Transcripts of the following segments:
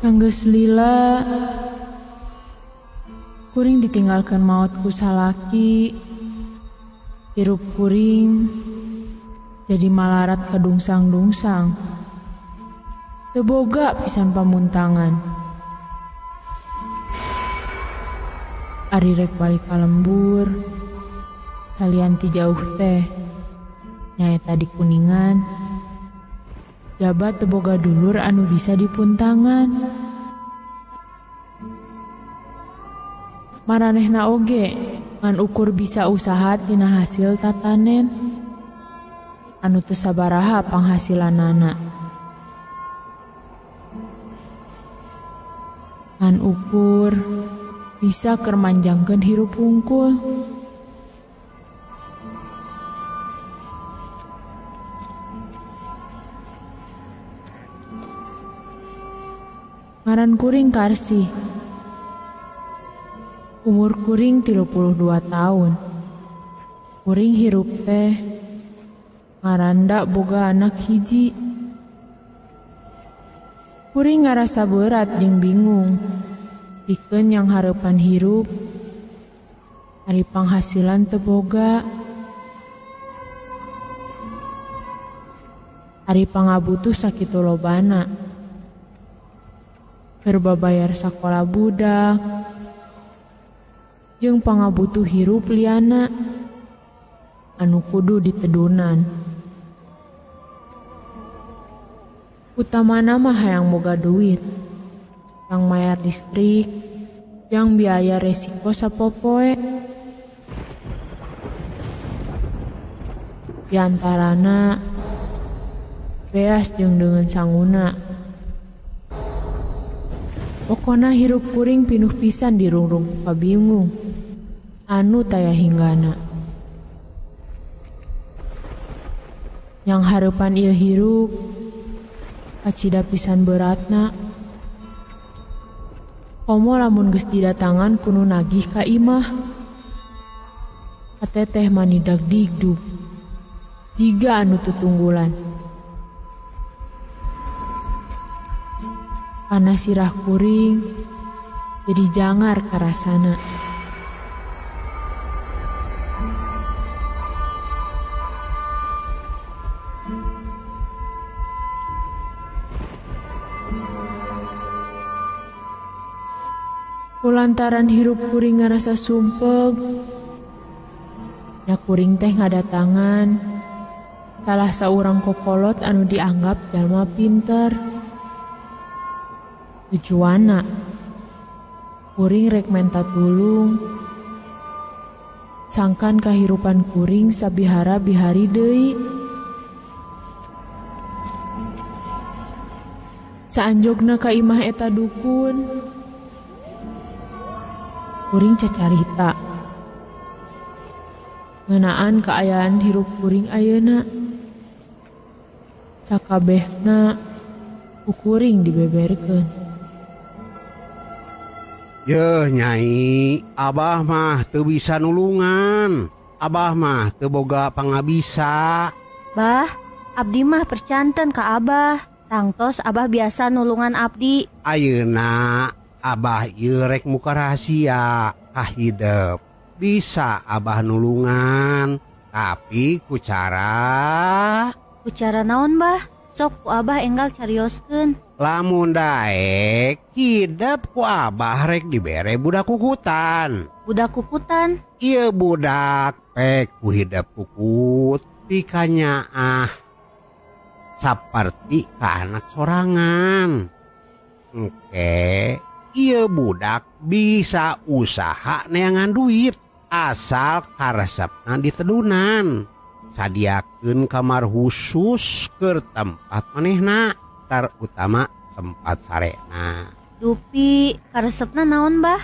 Sanggeus lila kuring ditinggalkan maot ku salaki, hirup kuring jadi malarat kadungsang-dungsang. Teu boga pisan pamuntangan. Ari rek balik ka lembur, salian ti jauh teh nyaeta di Kuningan. Jabat teu boga dulur anu bisa dipuntangan. Maranehna oge ngan ukur bisa usaha tina hasil tatanen anu teu sabaraha panghasilanana. Ngan ukur bisa keur manjangkeun hirup hungkul. Ngaran kuring Karsi. Umur kuring 32 tahun. Kuring hirup teh ngaranda boga anak hiji. Kuring ngarasa berat jeung bingung. Pikeun yang hareupan hirup, ari panghasilan teu boga. Ari pangabutuh sakitu lobana. Keur babayar sakola budak, jeung pangabutuh hirup liana anu kudu ditedunan. Utamana mah hayang boga duit, yang mayar listrik, yang biaya resiko sapopoe. Di antarana beas jeung deungeun sanguna. Pokona hirup kuring pinuh pisan dirungrung ku kabingung anu taya hinggana. Yang hareupan ieu hirup kacida pisan beratna. Komo lamun geus didatangan kudu nagih ka imah. Hate teh mani dagdigdug jiga anu tutunggulan. Kana sirah kuring jadi jangar karasana. Kulantaran hirup kuring ngarasa sumpeg, nya kuring teh ngadatangan salah saurang kokolot anu dianggap jalma pinter. Tujuanna kuring rek menta tulung sangkan kahirupan kuring sabihara bihari deui. Saanjogna ka imah eta dukun, kuring cacarita ngeunaan kaayaan hirup kuring ayeuna. Sakabehna ku kuring dibeberkeun. Yeuh nyai, abah mah teu bisa nulungan. Abah mah teu boga pangabisa. Bah, abdi mah percanten ka abah. Tangtos abah biasa nulungan abdi. Ayeuna abah ieu rek muka rahasia ka hidep. Bisa abah nulungan, tapi ku cara. Ku cara naon bah? Sok ku abah enggal carioskeun. Lamun daek hidep ku abah rek dibere budak kukutan. Budak kukutan? Iya budak pek ku hidep kukut pikanyaah saperti ka anak sorangan. Engke ieu budak bisa usaha neangan duit asal karesepna ditedunan. Sadiakeun kamar khusus keur tempat manehna, terutama tempat sarena. Dupi karesepna naon bah?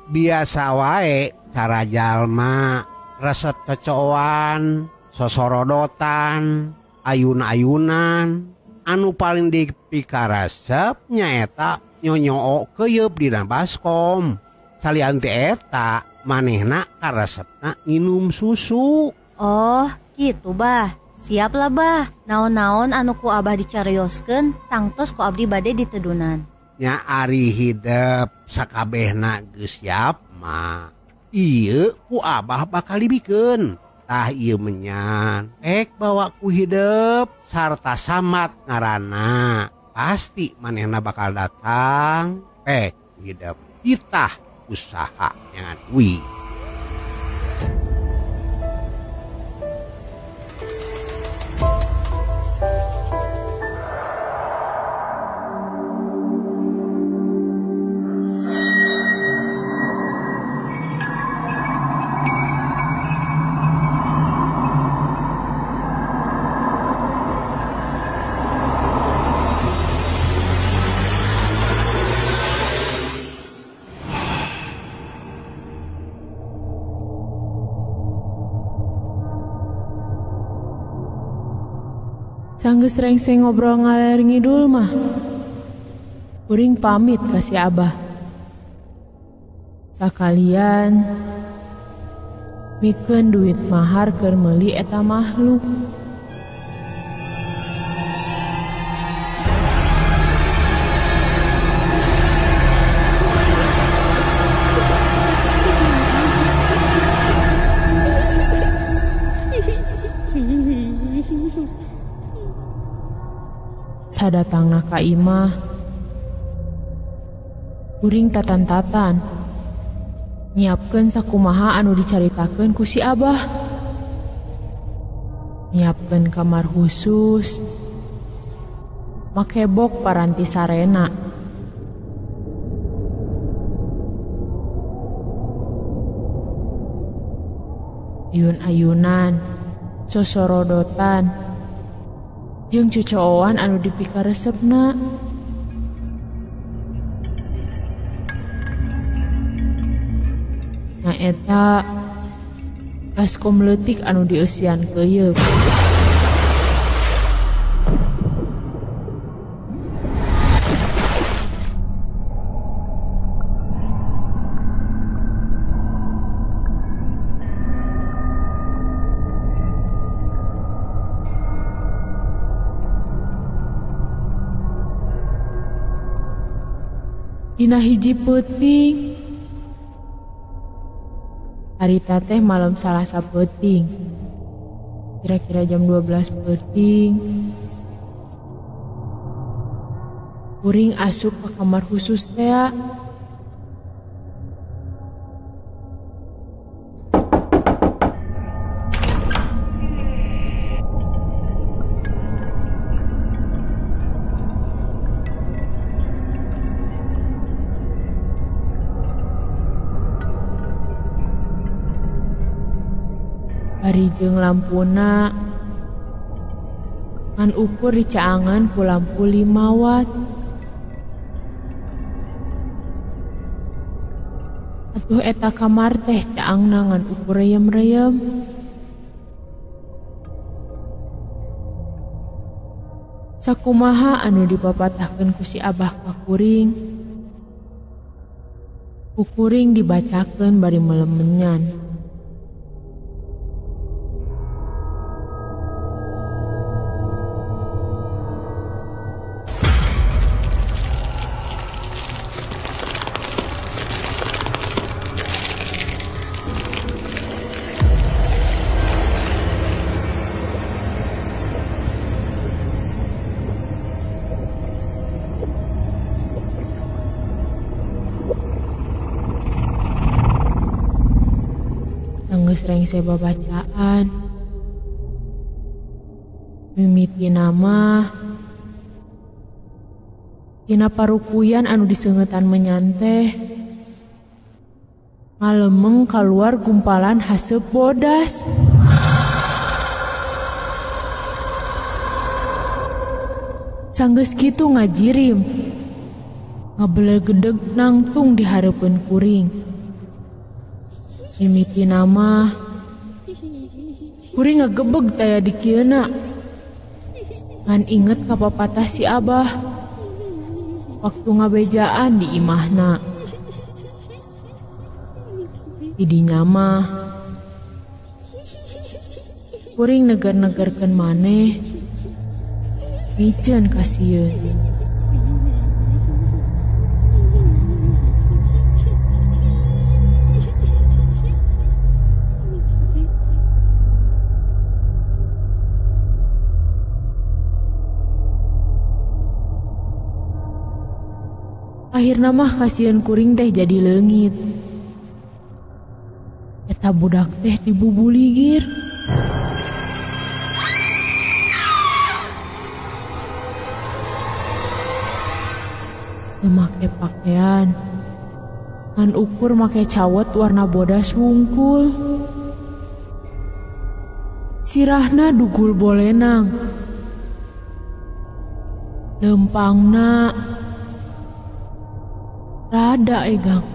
Biasa wae cara jalma resep kecoan, sosorodotan, ayun-ayunan. Anu paling dipikaresep nyaeta nyonyoo keuyeub dina baskom. Salian ti eta manehna karesepna nginum susu. Oh, gitu bah. Siap lah bah. Naon-naon anu ku abah dicarioskeun, tangtos ku abdi bade ditedunan. Nya ari hidep sakabehna geus siap mah. Ieu ku Abah bakal dibikeun. Tah ieu menyan ek bawa ku hidep sarta Samat ngaranna. Pasti manehna bakal datang pek ku hidep. Ditah usaha nyangan wi. Sanggeus rengse ngobrol ngaler ngidul mah. Kuring pamit ka si Abah. Sakalian mikeun duit mahar keur meuli eta makhluk. Sadatangna ka imah, kuring tatan-tatan nyiapkeun sakumaha anu dicaritakeun ku si Abah. Nyiapkeun kamar khusus, make bok paranti sarena. Ayun-ayunan, sosorodotan, jeung cucooan anu dipikaresepna. Na eta baskom leutik anu dieusian keuyeup. Dina hiji peuting, harita teh malam Salasa peuting, kira-kira jam 12 peuting, kuring asup ke kamar khusus teh. Bari jeung lampuna ngan ukur dicaangan ku lampu 5 watt. Atuh eta kamar teh caangna ngan ukur reyem-reyem. Sakumaha anu dipapatahkeun ku si Abah ka kuring. Ku kuring dibacakeun bari melemenyan. Sanggeus rengse babacaan, mimiti nama tina parukuyan anu diseungetan menyanteh, ngalemeng kaluar gumpalan haseup bodas. Sanggeus kitu ngajirim, ngabelegedeg nangtung di hareupeun kuring. Mimiti nama kuring ngagebeg taya dikieuna. Ngan inget ka papatah si Abah waktu ngabejaan di imahna. Didinya mah kuring neger-negerkeun maneh, miceun kasieun. Akhirna mah kasieun kuring teh jadi leungit. Eta budak teh dibubuligir. Teu make pakaian, ngan ukur make cawet warna bodas wungkul. Sirahna dugul bolenang, lempangna rada egang.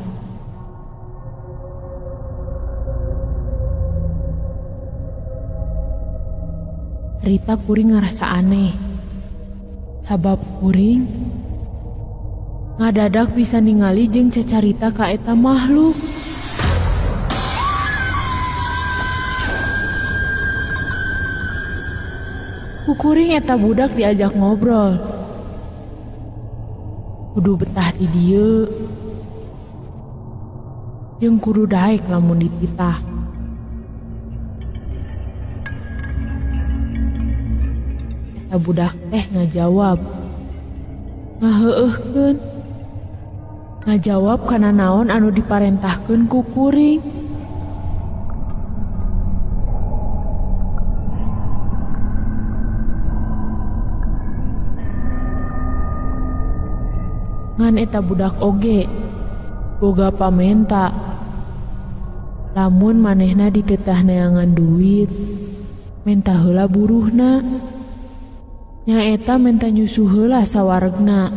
Rita kuring ngerasa aneh, sabab kuring ngadadak bisa ningali jeung cacarita ka eta makhluk. Ku kuring eta budak diajak ngobrol. Kudu betah di dieu, jeung kudu daek lamun dititah. Eta budak teh ngajawab, ngaheueuhkeun, ngajawab kana naon anu diparentahkeun ku kuring. Ngan eta budak oge boga pamenta, lamun manehna ditetah neangan duit, menta heula buruhna, nyaeta menta nyusu heula sawaregna.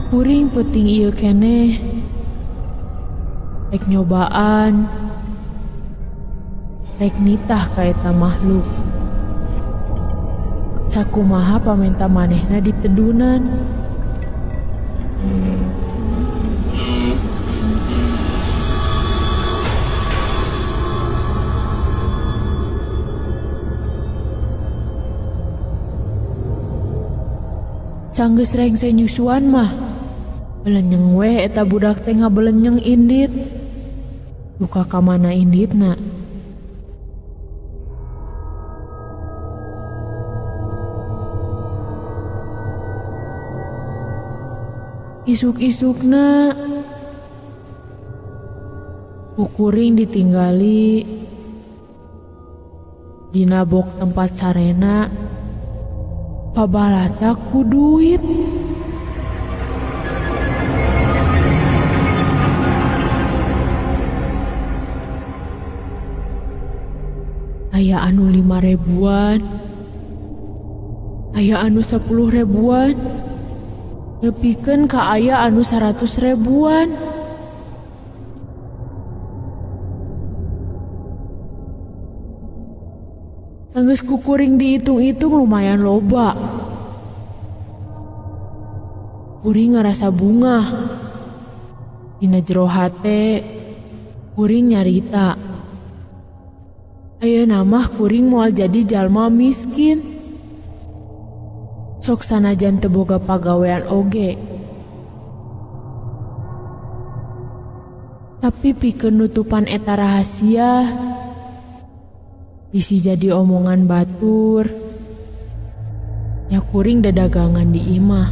Kuring peuting ieu keneh, rek nyobaan, rek nitah ka eta makhluk. Sakumaha pamenta manehna ditedunan. Sanggeus rengse nyusuan mah, belenyeng weh eta budak teh ngabelenyeng indit. Duka ka mana inditna? Isuk-isukna ku kuring ditinggali dina bok tempat sarena, pabalata ku duit. Aya anu 5 ribuan, aya anu 10 ribuan, nepikeun ka aya anu 100 ribuan. Sanggeus ku kuring dihitung-hitung lumayan loba. Kuring ngarasa bungah. Dina jero hate kuring nyarita, ayeuna mah kuring moal jadi jalma miskin. Sok sanajan teu boga pagawean oge, tapi pikeun nutupan eta rahasia bisi jadi omongan batur. Nya kuring dadagangan di imah.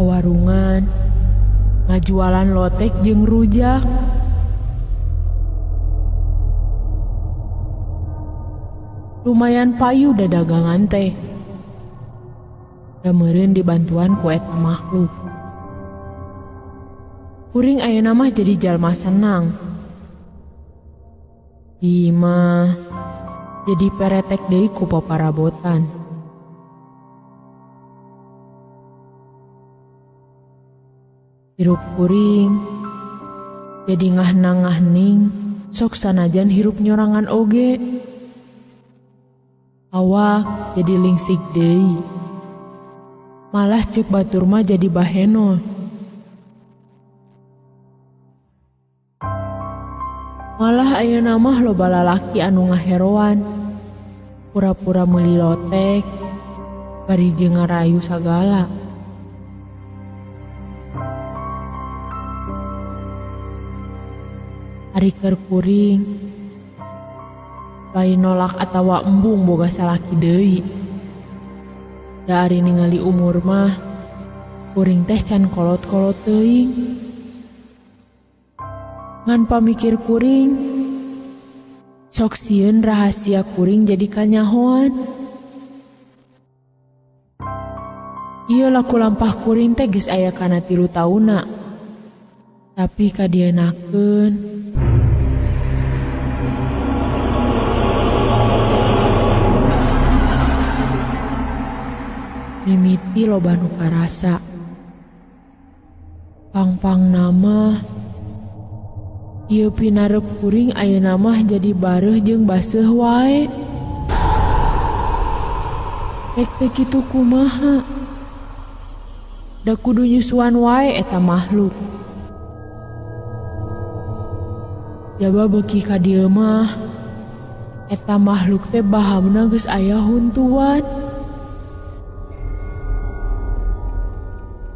Warungan ngajualan lotek jeung rujak. Lumayan payu dadagangan teh. Da meureun dibantuan ku eta makhluk. Kuring ayeuna mah jadi jalma senang. Di imah jadi peretek deui ku paparabotan. Hirup kuring jadi ngahna-ngahning, sok sanajan hirup nyorangan oge. Awak jadi lingsik deui. Malah ceuk batur mah jadi bahenol. Malah ayeuna mah loba lalaki anu ngaheroan. Pura-pura meuli lotek, bari jeung ngarayu sagala. Ari keur kuring, lain nolak atawa embung boga salaki deui. Da ari ningali umur mah, kuring teh can kolot-kolot teuing. Ngan pamikir kuring, sok sieun rahasia kuring jadi kanyahoan. Ieu laku lampah kuring teh geus aya kana 3 taunna. Tapi kadienakeun. Mimiti loba nu karasa. Pangpang nama ieu pinarep kuring ayeuna mah jadi bareuh jeung baseuh wae. Rek teh kitu kumaha? Da kudu nyusuan wae eta makhluk. Jaba beuki ka dieu mah eta makhluk teh bahamna geus aya huntuan.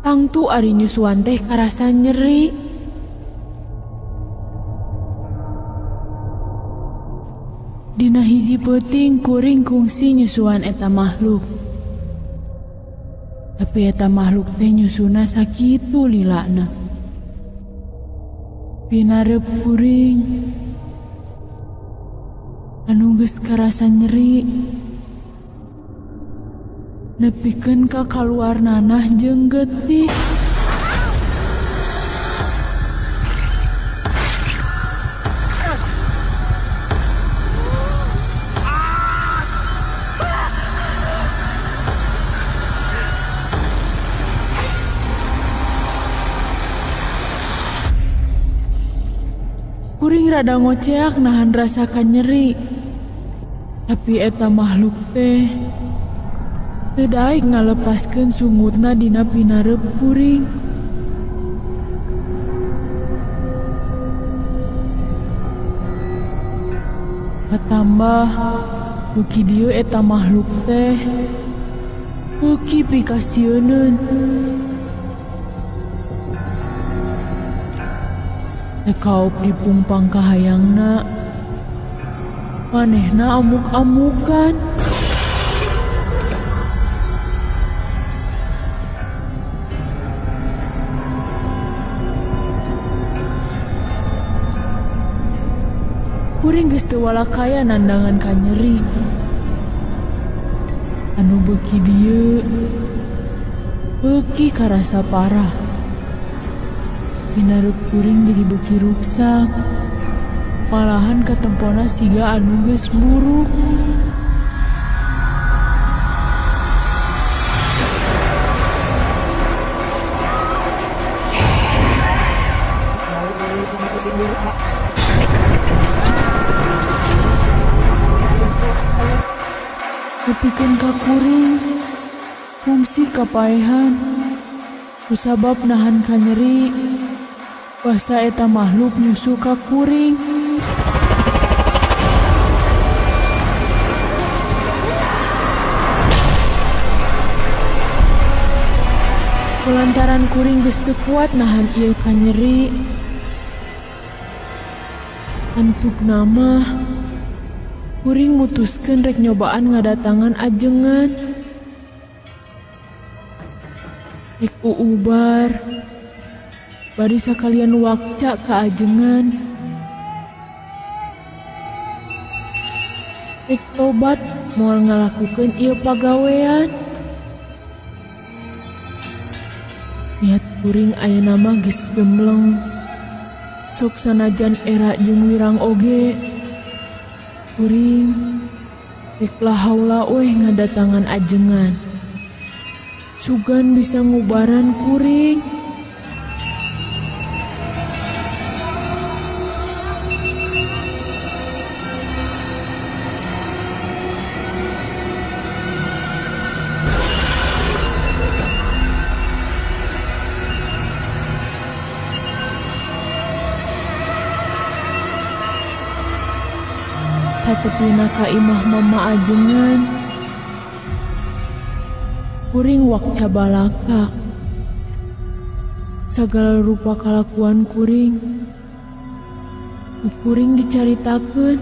Tangtu ari nyusuan teh karasa nyeri. Dina hiji peuting kuring kungsi nyusuan eta makhluk. Tapi eta makhluk teh nyusuna sakitu lilana. Pinarep kuring anu geus karasa nyeri. Nepikeun ka kaluar nanah jeung getih. Kuring rada ngoceak nahan rasa kanyeri. Tapi eta makhluk teh teu daek ngalepaskeun sungutna dina pinarep kuring. Katambah beuki dieu eta makhluk teh beuki pikasieuneun. Teu kaop dipungpang kahayangna, manehna amuk-amukan. Kuring geus teu walakaya nandangan kanyeri. Anu beuki dieu beuki karasa parah. Pinarep kuring jadi beuki ruksak. Malahan katempona siga anu geus buruk. Nepikeun ka kuring, kungsi kapaehan, kusabab nahan kanyeri, basa eta makhluk nyusu ka kuring. Kulantaran kuring geus teu kuat nahan ieu kanyeri, antuk nama kuring mutuskeun rek nyobaan ngadatangan ajengan. Rek uubar bari sakalian wakca ka ajengan. Rek tobat moal ngalakukeun ieu pagawean. Niat kuring ayeuna mah geus gemleng. Sok sanajan era jeung wirang oge. Kuring rek la haula weh ngadatangan ajengan. Sugan bisa ngubaran kuring. Satepina ka imah Mama Ajengan, kuring wakca balaka. Sagala rupa kalakuan kuring, kuring dicaritakeun.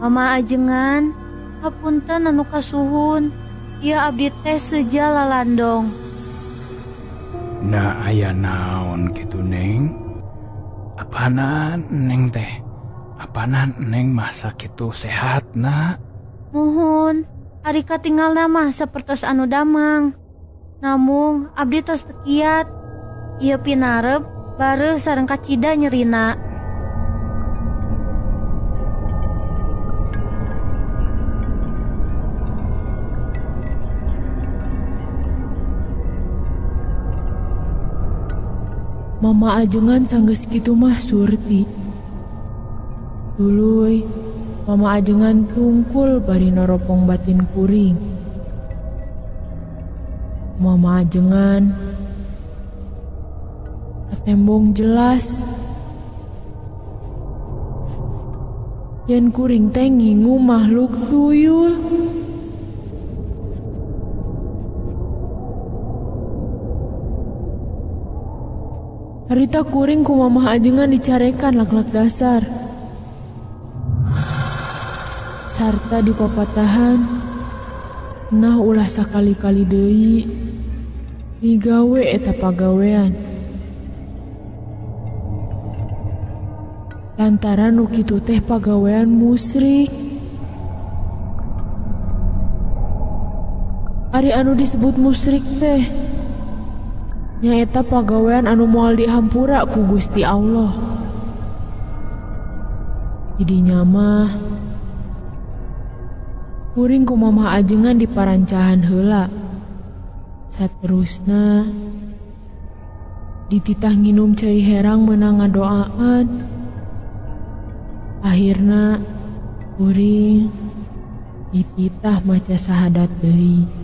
Mama Ajengan, hapunten anu kasuhun, ieu abdi teh seja lalandong. Nah aya naon kitu Neng? Apanan Neng teh? Apanan Neng masa kitu sehat na? Muhun, ari katingalna mah sapertos anu damang. Namung abdi tos teu kiat. Ieu pinarep bareuh sareng kacida nyerina. Mama Ajengan sanggeus kitu mah surti. Tuluy, Mama Ajengan tungkul bari noropong batin kuring. Mama Ajengan katembong jelas yen kuring teh ngingu makhluk tuyul. Harita kuring ku Mamah Ajengan dicarekan lak-lak dasar. Sarta dipapatahan, nah ulah sakali-kali deui migawe eta pagawean. Lantaran nu kitu teh pagawean musyrik. Ari anu disebut musyrik teh nyaeta pagawean anu moal dihampura ku Gusti Allah. Didinya mah kuring ku Mamah Ajengan diparancahan heula. Saterusna dititah nginum cai herang meunang ngadoaan. Akhirna kuring dititah maca sahadat deui.